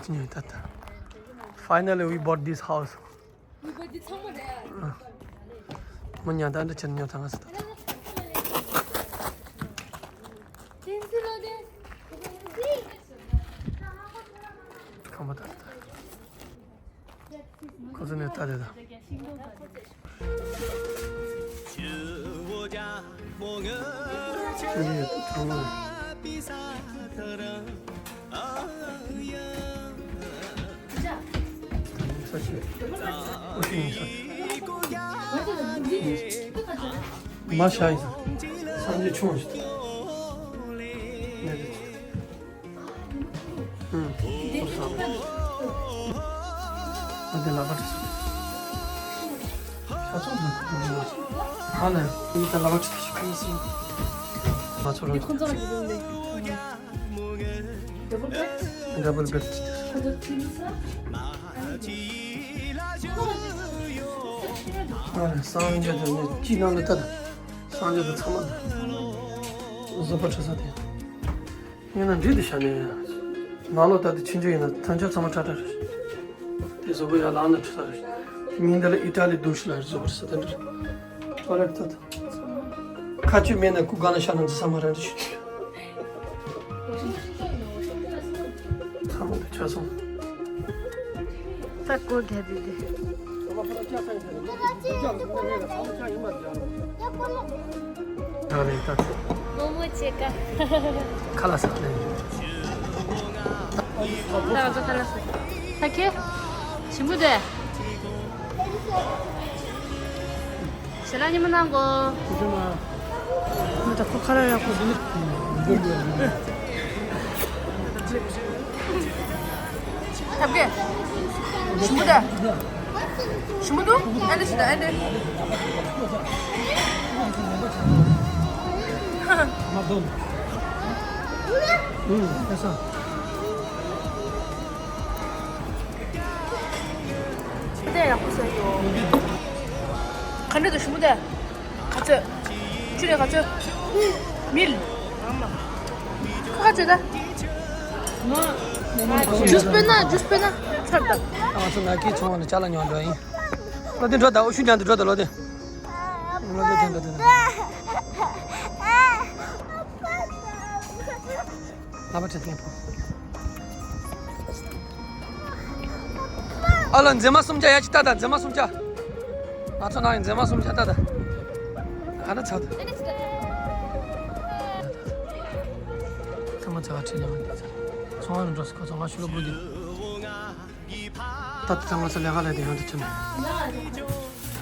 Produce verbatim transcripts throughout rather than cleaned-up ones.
ཉོས་ད་ད། Finally, we bought this house. མོ་ཉ་ད་འདྲ་ཆེན་ཉོ་ཐང་ས་ད། ཁམས་པ་ད་ད། ཁོ་ཚོ་ནས་ལྟ་དེ་དང་། ཁྱོད་ཀྱིས་ཐང་མ་ས་ཆུ་ཨོ་ཤུ་ཡིན་ས། མ་ཤ་ཡིན་ས། སངས་རྒྱས་ཆུང་ཞིག་ནས། ཨ་དེ་ལག་པ་བྲིས་སོང་། ཆ་ཚང་དུ་ཨ་ནི་ཡིན་ད་ལག་པ་བྲིས་སོང་། ང་ཚོ་རང་ཁོ་ཚོ་ལ་ཡིན་ལས་ཌབ་ལ་བེད། ཌབ་ལ་བེད་བྲིས་ཏེ། ཨ་ནི་སངས་རྒྱས་དེ་ནི་ཅི་ནང་ལ་ལྟ་ད། སངས་རྒྱས་དེ་ཚང་མ་བཟོད་པ་ཁྲི་ས་དེ། ཡིན་ན་འགྲིག་འདུག་ཤ་ནས། ནང་ལོགས་ད་དེ་ཕྱིན་རྒྱུ་ཡིན་ན་ཐམས་ཅད་ཚང་མ་ཁྲ་ཁྲ་རེད། དེ་བཟོ་པོ་ཡར་ལངས་ནས་ཁྲི་ས་རེད། ཉིན་འདི་ལ་ཨི་ཏྲ་ལི་དུ་ཤི་ལ་རེད་བཟོ་པོ་རེད་ས་དེ་འདྲ་རེད། ཊོ་ལེ་ཊི་ད་ད། ཁ་ཆུ་མེད་ན་སྐུ་སྒང་ལ་ཤ་ནང་དུ་ས་མ་ར་འདྲ་ཞུ། ཚང་མ་དེ་ཆ་སོང་། ད་སྐོར་རྒྱག་དུས་དེ། ད་རེད་ད། མོག་མོག་བྱེད་ཀ་ཁ་ལག་ཟ་ལེ། ད་ང་ཚོ་ཁ་ལག་ཟ། ད་ཁེ། ཞིམ་པོ་དེ། ཞལ་ལག་ཉི་མ་གནང་གོ། ང་ད་ཁོ་ཁ་ལག་ཡག་པོ་འདུག། ཐབ་ཀེ། ཞིམ་པོ་དེ། ཞིམ་པོ་འདུག། ཨ་འདྲ་ཞིག་དང་ཨ་འདྲ། མ་འདོམ། ཨུམ། ཨེ་ས། དེ་ཡག་པོ་བཟོས་ཡོད། ག་འདྲ་འདུག། ཞིམ་པོ་དེ། ག་ཚོད། ཆུ་ལས་ག་ཚོད། མིལ། ཁ་ཁ་ཚོད་ད། ཇུས་སྤེལ་ན་ཇུས་སྤེལ་ན་ཚར་ད། ང་ཚོ་ན་ཀི་ཚོང་བ་ནས་ཅ་ལག་ཉོ་འགྲོ་ཡིན། ལོ་དེ་འགྲོ་ད། འུ་ཤུ་ཉང་དུ་འགྲོ་ད་ལོ་དེ། ལོ་དེ་དེ་འགྲོ་དེ་འགྲོ། ལ་བ་ཁྲི་ཐེན་པོ། ཨ་ལ་མཛེས་མ་སུམ་བརྒྱ་ཡ་ཅི་ལྟ་ད། མཛེས་མ་སུམ་བརྒྱ། ང་ཚོ་ནང་ཡི་མཛེས་མ་སུམ་བརྒྱ་ལྟ་ད། ག་འདྲ་ཚ་ད། ཚང་མ་ཚ་བ་ཁྲི་ལ་བ་འདི་ཚ། ཚོང་བ་ནི་འགྲོ་སི་ཁོ་ཚོ་ང་ཤུ་ལོ་བུ་འདི། ད་ལྟ་ང་ཚོ་ལས་ཀ་ལས་དེ་ཡང་དུ་ཕྱིན།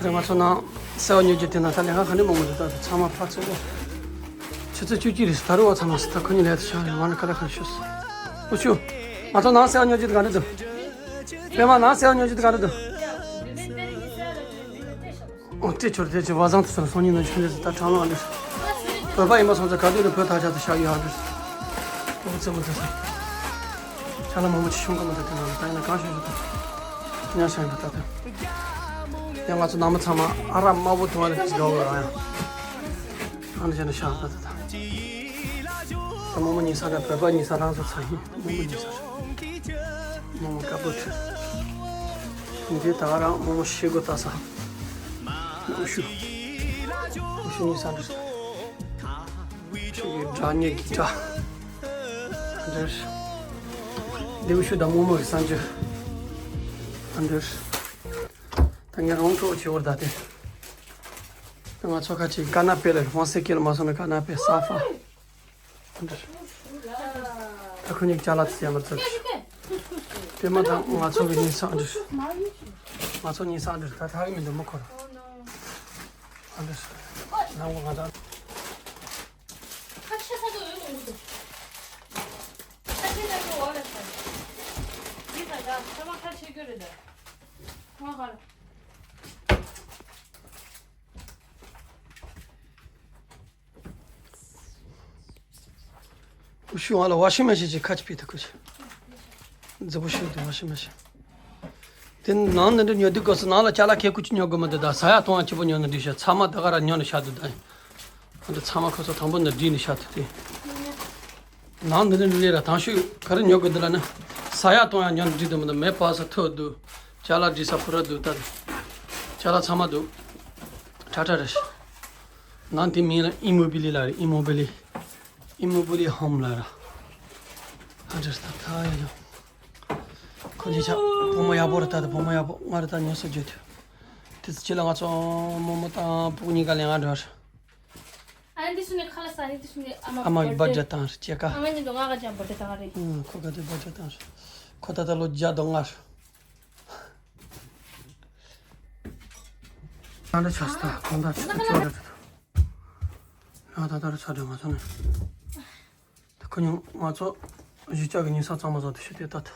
རེད། ང་ཚོ་ནང་སེ་བ་ཉོ་རྒྱུ་དེ་ན་ད་ལས་ཀ་ག་ནས་མང་མོ་འདུག། ད་ཚང་མ་ཕར་ཚུར་ལ་ཆུ་ཚོད་བཅུ་གཅིག་རེད། ད་རུང་བ་ཚང་མ་སི་ད་ཁོ་གཉིས་ལས་དུ་ཤར་རེད། ང་ནི་ཁ་ལ་ཁ་ཤོས། འུ་ཆུ། ང་ཚོ་ནང་སེ་བ་ཉོ་རྒྱུ་དེ་ག་འདྲ་འདུག། པད་མ་ནང་སེ་བ་ཉོ་རྒྱུ་དེ་ག་འདྲ་འདུག། ཨོ་ཏེ་ཆོར་ཏེ་ཆེ་བ་བཟང་དུ་སོང་སོང་ཉིན་ན་ཆུང་ཆེ་ད་གྲང་ལ་འདིར། བོད་པ་ཡིན་པ་སོང་ཙང་ག་དུས་ནས་བོད་ཐག་ཆག་ཏུ་བཞག་ཡོད་ཨ་འདིར། ཨོ་ཙེ་མོ་ཙེ་ས། ཤ་ལ་མང་པོ་ཆེ་ཤོང་གི་མི་འདུག། དེ་ནང་ལ་ད་ཡིན་ན་གང་ཤོད་ཤོད་ད། ཉ་ཤ་ཡིན་པ་ད་ད། ཡང་ང་ཚོ་ནང་མི་ཚང་མ་ཨ་རག་དམར་པོ་འཐུང་བ་ལ་ཅི་དགའ་བོ་རང་ཡང་། ཨ་ནི་བྱས་ན་ཤ་ད་ད་ད། ད་རྨོ་མོ་ཉི་ས་ར་བོད་པ་ཉི་ས་རང་ཚོ་ཚ་ཡིན། རྨོ་མོ་ཉི་ས་ར། རྨོ་མོ་དཀར་པོ་ཁྲི། འདི་ད་རང་རྨོ་མོ་ཤི་གོ་ད་ས། འུ་ཤུ། འུ་ཤུ་ཉི་ས་ར། འུ་ཤུ་གི་དགྲ་ཉེ་གི་དགྲ། འདིར། འདི་འུ་ཤུ་དང་རྨོ་མོ་གི་གསར་འགྱུར། འདིར། ད་ངས་རོང་ཁྲོ་ཆེ་བོར་ད་དེ། ད་ང་ཚོ་ཁ་ཅིག་ཀ་ན་པེ་ལ་ཧོན་སེ་ཀེ་ལ་མ་སོང་ན་ཀ་ན་པེ་ས་ཧྥ། ད་ཁོ་གཉིས་ཅ་ལག་ཙམ་ཡང་མ་ཚར། དེ་མ་ད་ང་ཚོ་གི་ཉིན་སང་འདིར། ང་ཚོ་ཉིན་སང་འདིར་ད་ཐག་གི་མི་འདུག་མོ་ཁོ་ར། ཨ་འདིར། ནང་གོ་ང་ད། ཁ་ཆེ་ས་དུ་ཡོད་མི་འདུག། ཁ་ཆེ་ས་དུ་འོག་ལ་ས། ཡིན་ད་ད་ཚང་མ་ཁ་ཆེ་རྒྱུ་རེད་ད། ང་ག་ལ། ཤུ་ང་ལ་ཝ་ཤིང་མེ་ཤིན་ཅིག་ཁ་ཅིག་ཕུད་དུ་ཁུ་ཤི། རྫི་པོ་ཤུ་དུ་ཝ་ཤིང་མེ་ཤིན། དེ་ནང་ནས་འདྲ་ཉོ་དུས་སྐབས་སུ་ནང་ལ་ཅ་ལག་ཁལ་ཀུ་ཅི་ཉོ་དགོས་མི་འདུག། ད་ཟ་ཡག་འཐུང་ཡག་གཅིག་པོ་ཉོ་ན་འགྲིག་ཤག། ཚང་མ་ད་ག་ར་ཉོ་ནས་བཞག་འདུག་ད། ད་ཚང་མ་ཁོ་ཚོ་དང་པོ་ནས་བསྒྲིགས་ནས་བཞག་འདུག་དེ། ནང་འདི་ནས་ལས་ར་དང་ཤོས་ག་རེ་ཉོ་དགོས་འདུག་ལབ་ན། ས་ཡ་གཏོང་ཡ་ཉོན་འགྲིག་དུ་མི་འདུག་མེ་སྤར་ས་ཐོག་འདུག་ཅ་ལག་སྒྲིག་ས་ཕུ་ར་འདུག་ད་ཅ་ལག་ཚང་མ་འདུག་ཁྲ་ཁྲ་རེད། ནང་དེ་མིང་ལ་ཨི་མོ་བི་ལི་ལ་རེད། ཨི་མོ་བི་ལི། ཨི་མོ་བི་ལི་ཧོམ་ལ་ར། ཨ་འདྲ་ད་ད་ཡ་ཡ། ཁོ་ཉིད་ཆ་བུ་མོ་ཡག་པོ་རེད། ད་ད་བུ་མོ་ཡག་པོ་ང་རེད། ད་ཉོ་ས་བརྗོད་དུས། དེ་ཚེ་ལ་ང་ཚོ་རྨོ་མོ་དང་སྤུ་གུ་གཉིས་ཀ་ལེན་ང་འགྲོ་ར། ཨ་ནི་འདི་སུ་ནས་ཁ་ལ་ས་ནི་འདི་སུ་ནས་ཨ་མ་ཨ་མ་གི་བར་ཐི་ཌེ་བཏང་རེད་ཅེ་ཀ་ཨ་མ་ནི་འདི་ང་ག་ཅང་བར་ཐི་ཌེ་བཏང་རེད། ཨུ། ཁོ་ག་དུས་བར་ཐི་ཌེ་བཏང་རེད། ཁོ་ད་ལྟ་ལོ་བརྒྱ་དང་ལྔ་རེད། ང་འདྲ་ཆགས་སོང་། ད་གང་ལྟར་ཆགས་ཆོག་རེད། ང་ད་ལྟར་ཆགས་འདྲ་ང་ཚོ་ནས། ད་ཁོ་ཉིན་ང་ཚོ་གཞིས་ཆགས་ཀྱི་ཉིན་གསང་གཙང་མ་བཟོ་དུ་ཞུ་དེ་ད་ད། ད་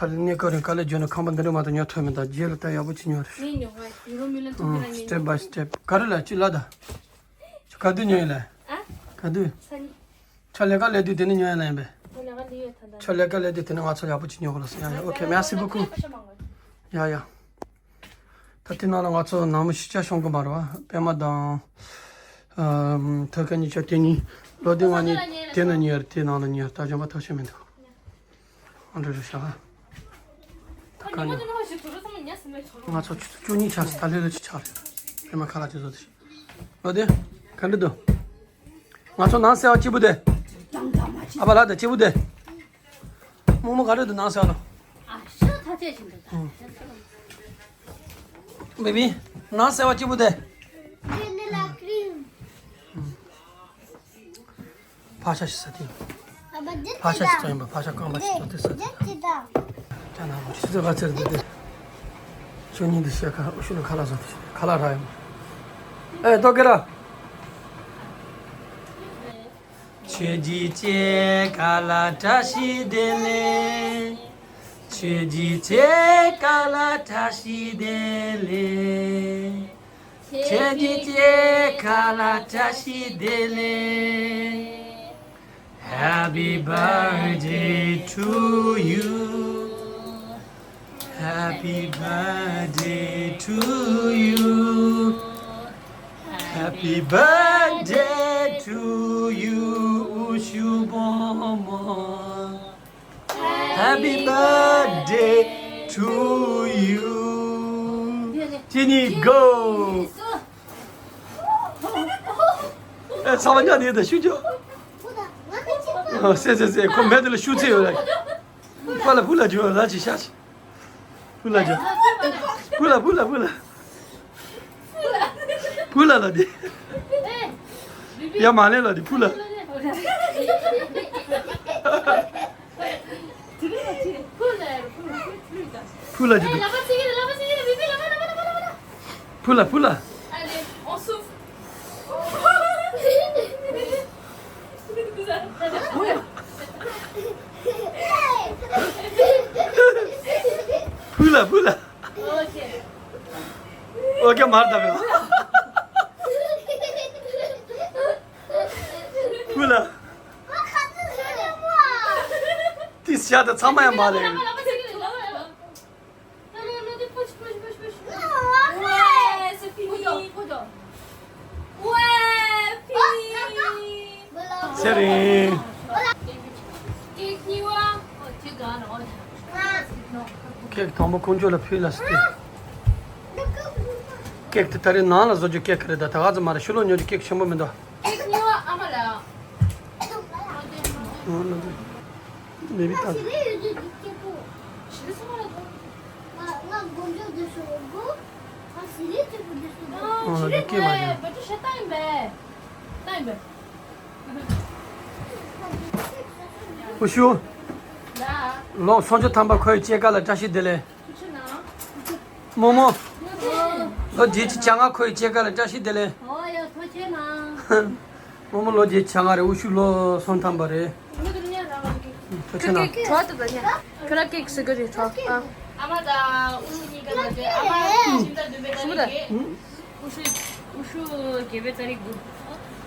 ལས་གནས་སྐབས་རིང་དཀའ་ལས་བརྒྱབ་ནས་ཁང་པ་འདི་འདྲ་མ་གཏོགས་ཉོ་ཐུབ་མེད། ད་རྗེས་ལ་ད་ཡག་པོ་ཅིག་ཉོ་རེད། ངས་ཉོ་བ་ཡུ་རོ་མི་ལ་ཐུག་གི་ར། ངས་སི་ཊེབ་བའི་སི་ཊེབ་ག་རེ་ལ་ཅི་ལ་ད། ཁྱོད་ག་དུས་ཉོ་ཡིན་ལ། ཨ། ག་དུས། ས་ནི། ཁྱོད་ལས་ཀ་ལས་དུས་དེ་ནས་ཉོ་ཡ་ལ་ཡིན་པས། ཁྱོད་ལས་ཀ་ལས་ཡོད་ད་ད། ཁྱོད་ལས་ཀ་ལས་དུས་དེ་ནས་ང་ཚོ་ཡག་པོ་ཅིག་ཉོ་དགོས་ལ་སོང་། ཡ་ཡ། ཨོ་ཁེ། མེར་སི་བུ་ཀུ། ཡ་ཡ། ད་དེ་ནང་ལ་ང་ཚོ་ནང་མི་ཤི་ཆ་ཤོང་གི་མ་རེད་བ། པད་མ་དང་། ཨམ། ཐོ་ཁ་གཉིས་ཆ་དེ་གཉིས། ལོ་དེ་ང་གཉིས་དེ་ན་ཉོས་རེད། དེ་ནང་ལ་ཉོས་རེད། ད་གཞན་པ་ཐོག་ཤེས་མི་འདུག་ཨ་འདྲ་རེད་ཤག་ད་ག་ནི། ང་ཚོ་ཆུ་ཚོད་བཅུ་གཉིས་ཆགས་སོང་། ད་ལྷོད་ལྷོད་ཅིག་ཆགས་རེད། པད་མ་ཁ་ལག་ཅིག་བཟོ་དེ། ལོ་དེ། ག་འདྲ་འདུག་ང་ཚོ་ནང་གསལ་བ་སྐྱིད་པོ་དེ། ཨ་ཕ་ལགས་དེ་སྐྱིད་པོ་དེ། རྨོ་མོ་ག་རེ་འདུག་ནང་གསལ་བ་ལ། ཨ་ཤ་ཐ་ཆད་ཞིག་འདུག་ད། ཨུ། བེ་བི། ནང་གསལ་བ་སྐྱིད་པོ་དེ། ཝེ་ནི་ལ་ཀི་རིམ། ཕག་ཤ་ཞིག་ཟ་དེ། ཨ་ཕ་འདི་ཕག་ཤ་ཞིག་བཙོང་ཡིན་པ། ཕག་ཤ་རྐང་པ་ཞིག་བཙོང་དེ་ཟ་དེ། ཅི་ད། ཅ་ན་མོ་ཆུ་ཚོད་ག་ཚོད་འདུག་དེ། ཆུ་ཉིན་དུ་ཤ་ཁ་ཨུ་ཤུ་ནི་ཁ་ལག་བཟོ་དེ་ཤ་ཁ་ལག་རག་ཡོང་། ཨེ་ཏོ་ཀེ་ར། ཆོས་ཀྱི་སྐྱེས་སྐར་ལ་བཀྲ་ཤིས་བདེ་ལེགས། ཆོས་ཀྱི་སྐྱེས་སྐར་ལ་བཀྲ་ཤིས་བདེ་ལེགས། ཆོས་ཀྱི་སྐྱེས་སྐར་ལ་བཀྲ་ཤིས་བདེ་ལེགས། Happy birthday to you. Happy birthday to you. Happy birthday to you, ཨུ་ཤུ་བུ་མོ། Happy birthday to you. ཅི་ནི་གོ། ཨེ་ཚ་བ་ཉག་ནི་ད་ཤུ་ཅོ། ཨ་སེ་སེ་སེ། ཁོ་མེད་དེ་ལ་ཤུ་ཚེ་ཡོད་ར། ཕུ་ལ་ཕུ་ལ་ཇོ་ལ་ཅི་ཤ་ཤི། ཕུ་ལ་ཇོ། ཕུ་ལ་ཕུ་ལ་ཕུ་ལ། ཕུ་ལ་ལ་དེ། ཡ་མ་ལེ་ལ་དེ་ཕུ་ལ། ཕུ་ལ་ཅི་འདུག་ཕུ་ལ་ཕུ་ལ། ཕུ་ལ་ཕུ་ལ། ཨོ་ཀེ་མར་ད་བེ། ཕུ་ལ། ཏི་ཤ་ད་ཚང་མ་ཡང་མ་ལེ། Non, non, non, push, push, push, push. Ouais, c'est fini. Ouais, fini. ཚེ་རིང་། ཀེག་གཉིས་པ། ཀེག་དང་པོ་ཁོང་ཚོ་ལ་ཕུལ་ལ་སྟེ། ཀེག་དེ་ད་རེས་ནང་ལ་བཟོ་རྒྱུ་ཀེག་རེད། ད་ད་ག་ཚོད་མ་རེད། ཕྱི་ལོགས་ཉོ་རྒྱུ་ཀེག་ཆེན་པོ་མི་འདུག་ཀེག་གཉིས་པ་ཨ་མ་ལ། ཨོ་ལ་དེ། མེ་བི་ཏ། ཨོ་ལ་དེ་སྐྱེས་མ་རེད། ཨུ་ཤུ། ལོ་སུམ་ཅུ་ཐམ་པ་ཁོའི་སྐྱེས་སྐར་ལ་བཀྲ་ཤིས་བདེ་ལེགས། རྨོ་མོ། ལོ་བརྒྱད་ཅུ་གྱ་ལྔ་ཁོའི་སྐྱེས་སྐར་ལ་བཀྲ་ཤིས་བདེ་ལེགས། ཨོ་ཡ་ཐུགས་རྗེ་གནང་། རྨོ་མོ་ལོ་བརྒྱད་ཅུ་གྱ་ལྔ་རེད། ཨུ་ཤུ་ལོ་སུམ་ཅུ་ཐམ་པ་རེད། ཐུགས་རྗེ་གནང་། ཁྱོད་ལ་ཀེག་ཟེར་གི་རེད་ཁྱོད། ཨ་མ་དང་ཨུ་ཉིས་ཀ་ལ་ཨ་མ་ཁྱིམ་ད་འདུན་པའི་ད་རེད། ཨུ་ཤུ་ཨུ་ཤུ་རྒྱལ་བའི་ཙ་རིག་དགུ།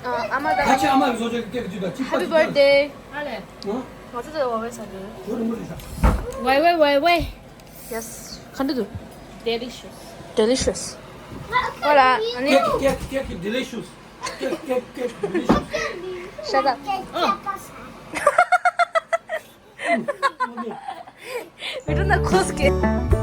ཨ་མ་དང་ད་ཁྱེད་ཨ་མ་གི་བཟོ་བྱ་གི་ཀེག་ཅིག་དང་ཅིག་Happy birthday. ཨ་ལས། ང་ཚོ་ད་ཝེ་ཝེ་ཟ་གི། ཝེ་ཝེ་ཝེ་ཝེ། Yes. ག་འདྲ་འདུག Delicious. Delicious. Voilà. ཀེག་ཀེག་ཀེག་ཌི་ལི་ཤི་ཡས། ཀེག་ཀེག་ཀེག་ཌི་ལི་ཤི་ཡས། Shut up. बेटा ना खुश के।